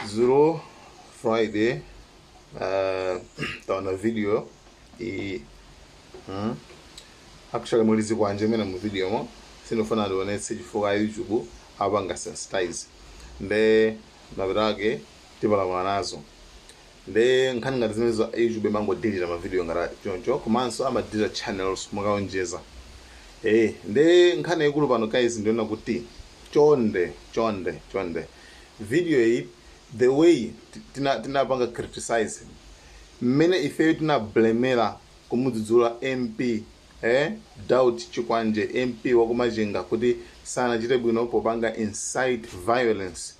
Dzulo Friday taona video iyi. Actually muli zikwanje mene mu video mo, sindifuna ndionetse chifukwa YouTube apanga sensitize, nde mapeto ake tipalamula nazo. Nde nkhani ngati zimenezo, YouTube imangodelete ma video ngati choncho, komanso amadelete channels mukaonjeza. Nde nkhani yaikulu pano, guys, ndiona kuti chonde, chonde, chonde, video iyi, the way tinapanga criticize, mmene ifeyo tinablemera, kumudzudzula MP Daud Chikwanje, MP wakumachinga, kuti sanachite bwino popanga incite violence,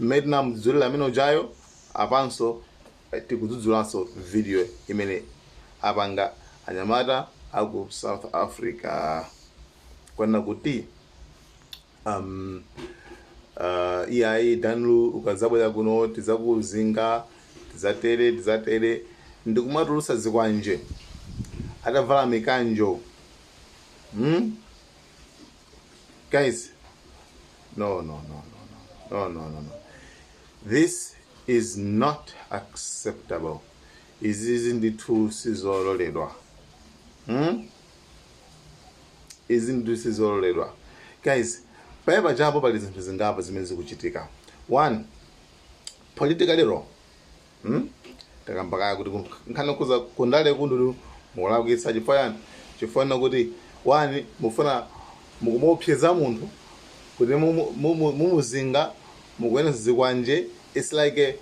mmene tinamudzudzulira amene ujayo, apanso tikudzudzulanso video imene apanga anyamata aku South Africa, kwanena kuti iyayi, Dan Lu, ukadzabwera kuno tidzakuzinga, tidzatere, tidzatere, ndikumatulutsa zikwanje atavala mikanjo. Guys, no, no, no, no, no, no, no, no, this is not acceptable. Izizi ndithu sizololedwa. Izi ndithu sizololedwa, guys. Paipa chapo pali zinthu zingapo zimene zikuchitika. One, politically wrong. Takamba kaya kuti nkhani kuza kundale kundudu mukulakwitsa. Chifukwa yani? Chifukwa kuti one, mufuna mukumuopseza munthu kuti mumuzinga, mukuyenda zikwanje. It's like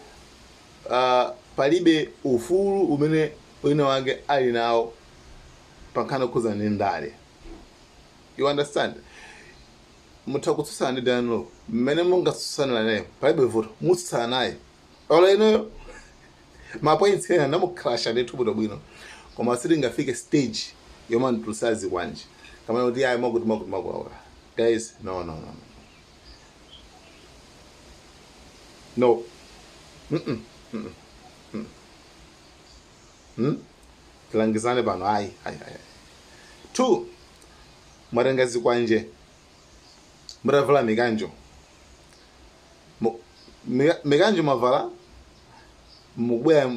palibe ufulu umene wina wake ali nawo pa nkhani yokhuza ndi ndale, you understand? Mutha kutsutsana ndi Dan Lu mmene mungatsutsana naye, palibe vuto, mutsutsana naye. Olo ineyo ma points ena ndamukhrasha ndithu bwinobwino, koma sitingafike stage yomwe antulusa zikwanje kamene kuti ayi, mwakuti, mwakuti, mwakuti. Guys, no, no, no, no. Tilangizane pano. Ayi, ayi, ayi. Two, mwatenga zikwanje mutavala mikanjo. Mikanjo mavala, mukubwera,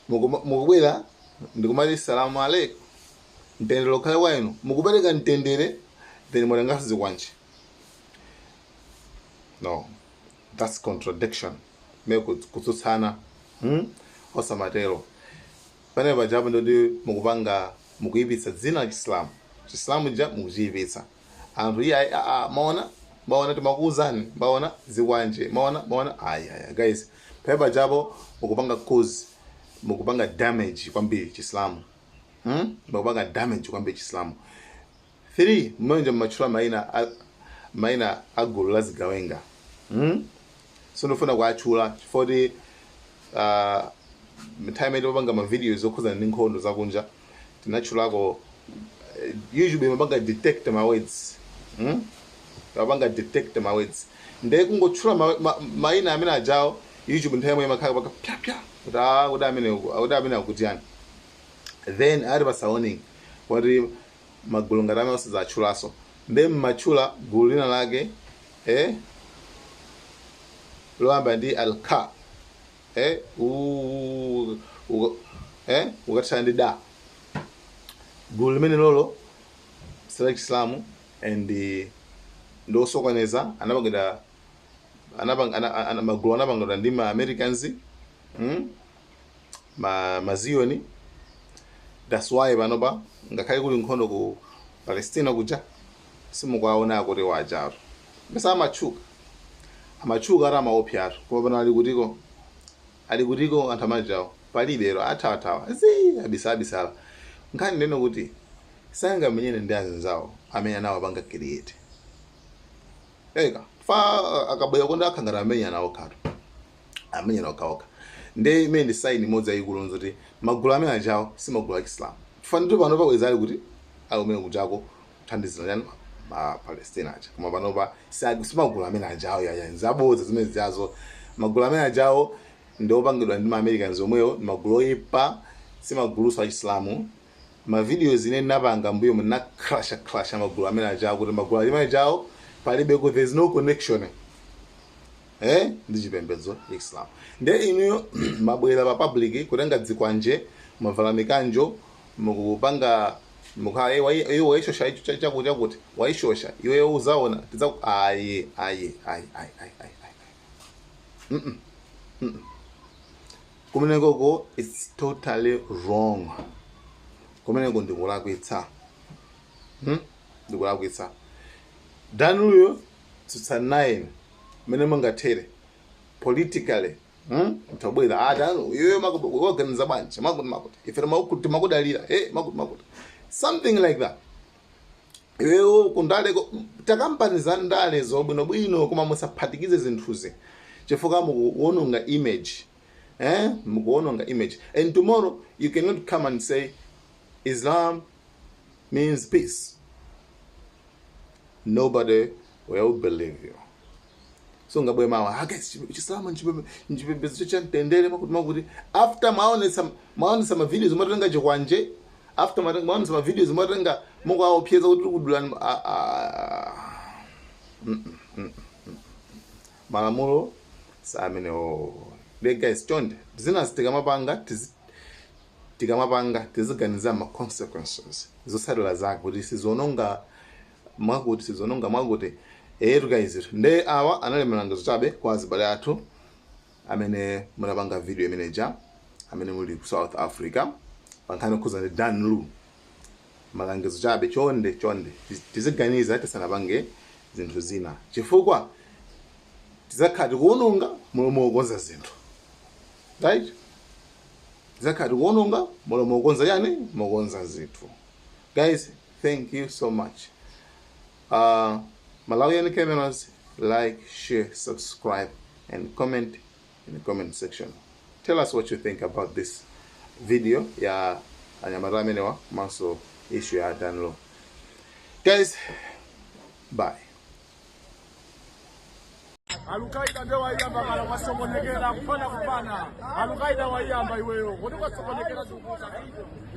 mukubwera ndikumati "Salamu alaikum, mtendere ukhale kwa inu." Mukupereka mtendere, then mwatenganso zikwanje. No, that's contradiction, me kutsutsana. Osamatero. Pane pajapo ndoti mukupanga, mukuyipitsa dzina la Chisilamu. Chisilamu ja mukuchiyipitsa. Anthu iye ayi, maona, maona, timakuwuzani, maona zikwanje, maona, maona. Ayi, ayi, guys, pane pajapo mukupanga cause, mukupanga damage kwambiri Chisilamu. Mukupanga damage kwambiri Chisilamu. Three, mmenje mmatchula mayina a gulu la zigawenga. Sindifuna kuatchula chifukwa nthawi imene timapanga ma videos okhuzana ndi nkhondo zakunja tinatchulako. YouTube imapanga detect ma words. Imapanga detect ma words, ndiye kungotchula mayina amene ajawo, YouTube nthawi imwe imakhala paka pya pya kuti kuti amene kuti amene akuti yani. Then ali pa warning kuti magulu ngati amene osadzatchulaso. Ndiye mmatchula gulu lina lake loyamba ndi alka ukathana ndi da. Gulu limene lolo sila Chisilamu and ndi osokoneza. Anapangidwa, magulu anapangidwa ndi ma Americans, Ma Zionist. That's why panopa ngakhale kuli nkhondo ku Palestina kuja, simukuwaona kuti wajatu besa amatchuka, amatchuka ati amaopsatu, koma pano ali kutiko? Ali kutiko anthu amajawo? Palibero, athawathawa zi abisa abisala. Nkhani ndeno kuti sangamenyene ndi anzawo amene anawapanga create eka fa akabwera konda akhangati amenyana okhatu, amenyana okhaokha. Nde imene ndi sign imodzi yayikulu nzoti magulu amene ajawo si magulu a Chisilamu. Chifukwa pano pabweza ali kuti ali kumene kujako kuthandizira chani? Ma Palestina aja. Koma panopa si magulu amene ajawo yaya, nzabodza zimene zijazo. Magulu amene ajawo ndi opangidwa ndi ma Americans omwewo, ndi magulu oyipa, si maguluso a Chisilamu. Ma videos ine ndinapanga mbuyo ndina clasha clasha magulu amene ajawo kuti magulu amene ajawo palibe, there is no connection. Ndi chipembedzo Islam. Nde inuyo mabwera pa public kutenga dzikwanje, mavala mikanjo, mukupanga mukha iwe waishosha icho chakuti chakuti waishosha iweyo, uzaona tidza. Ayi, ayi, ayi, ayi, ayi, ayi, ayi. Kumenekoko it's totally wrong. Kumeneko ndikulakwitsa, Ndikulakwitsa. Dan Luyo, tsutsana naye mmene mungathere politically, Mtabwera, ah, Dan, iwe waganiza bwanji makuti makuti, ife timakudalira, makuti makuti, something like that. Iweyo kundale takampani za ndale zobwinobwino, koma musaphatikize zinthuzi chifukwa mukuwononga image, Mukuwononga image, and tomorrow you cannot come and say Islam means peace. Nobody will believe you. So ngabwe mawa ake Chisilamu nchipembedzo cha mtendere, makuti makuti, after maonetsa ma videos matenga chikwanje, after maonetsa ma videos matenga mukuwaopseza kuti kudulani. Malamulo saamenewo. Le guys, chonde, zina tikamapanga tiziganiza ma consequences, zotsatira zake, kuti sizononga mwakuti, sizononga mwakuti. Etu guys, nde awa anali malangizo chabe kwa azibale athu amene munapanga video imeneja, amene muli ku South Africa, pa nkhani yokhuza ndi Dan Lu. Malangizo chabe, chonde chonde, tiziganiza tisanapange zinthu zina, chifukwa tizakhala tikuwononga mulomo wokonza zinthu, right? Tizakhala tikuwononga mulomo wokonza yani, mokonza zinthu. Guys, thank you so much. Malawian Cameras, like, share, subscribe and comment in the comment section. Tell us what you think about this video ya anyamata amenewa komanso issue ya Dan Lu. Guys, bye. Alukaida ndio waiyamba kala kwasokonekera kufana kupana. Alukaida waiyamba iweyo kuti kwasokonekera zikuza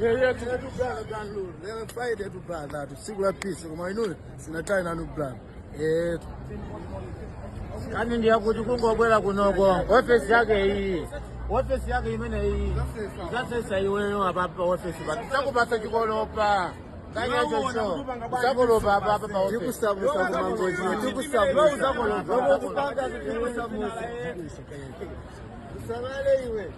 yeyetu. Yetu brother Dan Lu. Lero Friday tu brother, tu siku la peace, koma inuyo sinatai nanu brother. Kani ndiya kuti kungobwera kunoko, ofesi yake iyi, ofesi yake imene iyi zasesa iweyo apapa ofesi pa tisakupasa chikolopa kanyachocho usakolopa apapa pa ofesi. Tikusamusa kumangoji, tikusamusa. Tikusamusa. Usamale iwe.